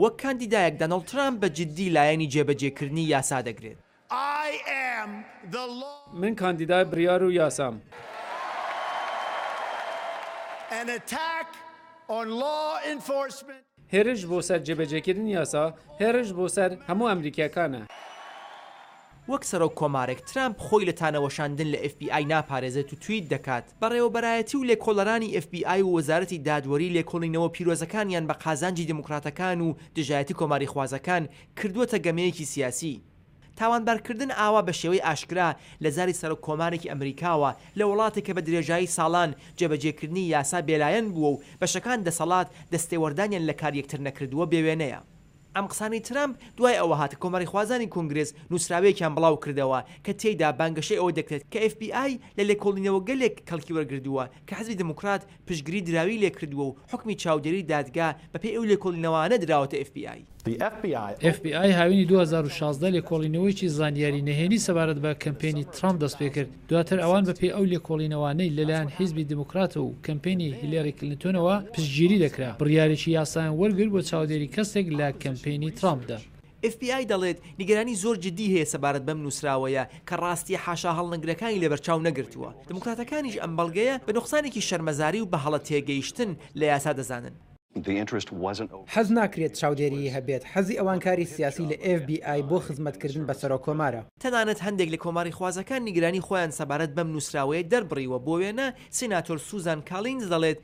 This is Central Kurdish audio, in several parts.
وەک کاندیدایەک دانۆڵد ترامپ بە جددی لایەنی جێبەجێکردنی یاسا دەگرێت. من کاندیدای بڕیار و یاسام. هێرش بۆ سەر جێبەجێکردنی یاسا، هێرش بۆ سەر هەموو ئەمریکییەکانە. وەک سەرۆک کۆمارێک، ترامپ خۆی لە تانەوەشاندن لە ئێف بی ئای ناپارێزێت و تویت دەکات، بەڕێوەبەرایەتی و لێکۆڵەرانی ئێف بی ئای و وەزارەتی دادوەری لێکۆڵینەوە پیرۆزەکانیان بە قازانجی دیموکراتەکان و دژایەتی کۆماریخوازەکان کردووەتە گەمەیەکی سیاسی. تاوانبارکردن ئاوا بە شێوەی ئاشکرا لە زاری سەرۆک کۆمارێکی ئەمریکاوە لە وڵاتێک کە بە درێژایی ساڵان جێبەجێکردنی یاسا بێلایەن بووە و بەشەکان دەسەڵات دەستێوەردانیان لە کار یەکتر نەکردووە بێوێنەیە. ئەم قسانەی ترەمپ دوای ئەوە هات کە کۆماریخوازانی کۆنگرێس نووسراوەیەکیان بڵاو کردەوە کە تێیدا بانگەشەی ئەوە دەکرێت کە ئێف بی ئای لە لێکۆڵینەوەگەلێک کەڵکی وەرگردووە کە حزبی دێموکرات پشتگری دراوی لێ کردووە و حوکمی چاودێری دادگا بەپێی ئەو لێکۆڵینەوانە دراوەتە ئێف بی ئای. ئێف بی ئای هاوینی 2016 لێکۆڵینەوەیەکی زانیاری نهێنی سەبارەت بە کەمپەینی ترامپ دەستپێکرد، دواتر ئەوان بەپێی ئەو لێکۆڵینەوانەی لەلایەن حیزبی دیموکراتەوە و کەمپەینی هیلێری کلینتۆنەوە پشتگیری دەکرا، بڕیارێکی یاسایان وەرگرت بۆ چاودێری کەسێک لە کەمپەینی ترامپدا. ئێف بی ئای دەڵێت نیگەرانی زۆر جددی هەیە سەبارەت بەم نووسراوەیە کە ڕاستییە حاشاهەڵنەگرەکانی لەبەرچاو نەگرتووە. دیموکراتەکانیش ئەم بەڵگەیە بە نوقسانێکی شەرمەزاری و بە هەڵە تێگەیشتن لە یاسا دەزانن. حەز ناکرێت چاودێریی هەبێت، حەزی ئەوان کاری سیاسی لە ئێف بی ئای بۆ خزمەتکردن بە سەرۆک کۆمارە. تەنانەت هەندێک لە کۆماریخوازەکان نیگەرانی خۆیان سەبارەت بەم نووسراوەیە دەربڕیوە، بۆ وێنە سیناتۆر سوزان کالینز دەڵێت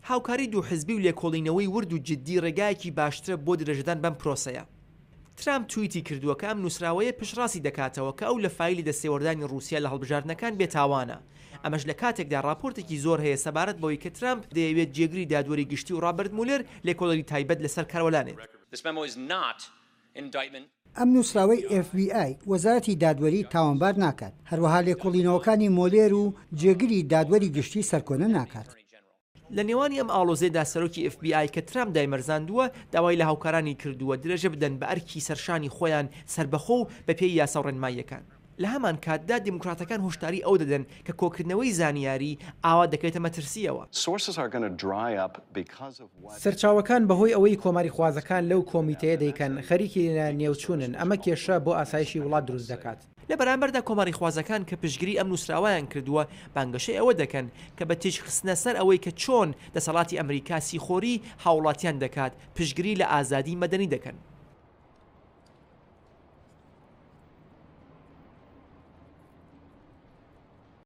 هاوکاری دووحزبی و لێکۆڵینەوەی ورد و جددی ڕێگایەکی باشترە بۆ درێژەدان بەم پرۆسەیە. ترامپ تویتی کردووە کە ئەم نووسراوەیە پشتڕاستی دەکاتەوە کە ئەو لە فایلی دەستێوەردانی ڕووسیا لە هەڵبژاردنەکان بێتاوانە. ئەمەش لە کاتێکدا ڕاپۆرتێکی زۆر هەیە سەبارەت بەوەی کە ترامپ دەیەوێت جێگری دادوەری گشتی و ڕابەرت مولێر لێکۆڵەری تایبەت لەسەر کاروەلانێت. ئەم نووسراوەی ئێف بی ئای وەزارەتی دادوەری تاوانبار ناکات، هەروەها لێکۆڵینەوەکانی مۆلێر و جێگری دادوەری گشتی سەرکۆنە ناکات. لە نێوانی ئەم ئاڵۆزیەدا سەرۆکی ئێف بی ئای کە ترامپ دایمەرزاندووە داوای لە هاوکارانی کردووە درێژە بدەن بە ئەرکی سەرشانی خۆیان سەربەخۆ و بەپێی یاسا و ڕێنماییەکان. لە هەمانکاتدا دیموکراتەکان هۆشداری ئەوە دەدەن کە کۆکردنەوەی زانیاری ئاوا دەکەوێتە مەترسییەوە. سەرچاوەکان بەهۆی ئەوەی کۆماریخوازەکان لەو کۆمیتەیە دەیکەن خەریکی لە نێوچوونن، ئەمە کێشە بۆ ئاسایشی وڵات دروست دەکات. لە بەرامبەردا کۆماریخوازەکان کە پشتگری ئەم نووسراوەیان کردووە، بانگەشەی ئەوە دەکەن کە بە تیشک خستنە سەر ئەوەی کە چۆن دەسەڵاتی ئەمریکا سیخۆری هاووڵاتیان دەکات، پشتگری لە ئازادی مەدەنی دەکەن.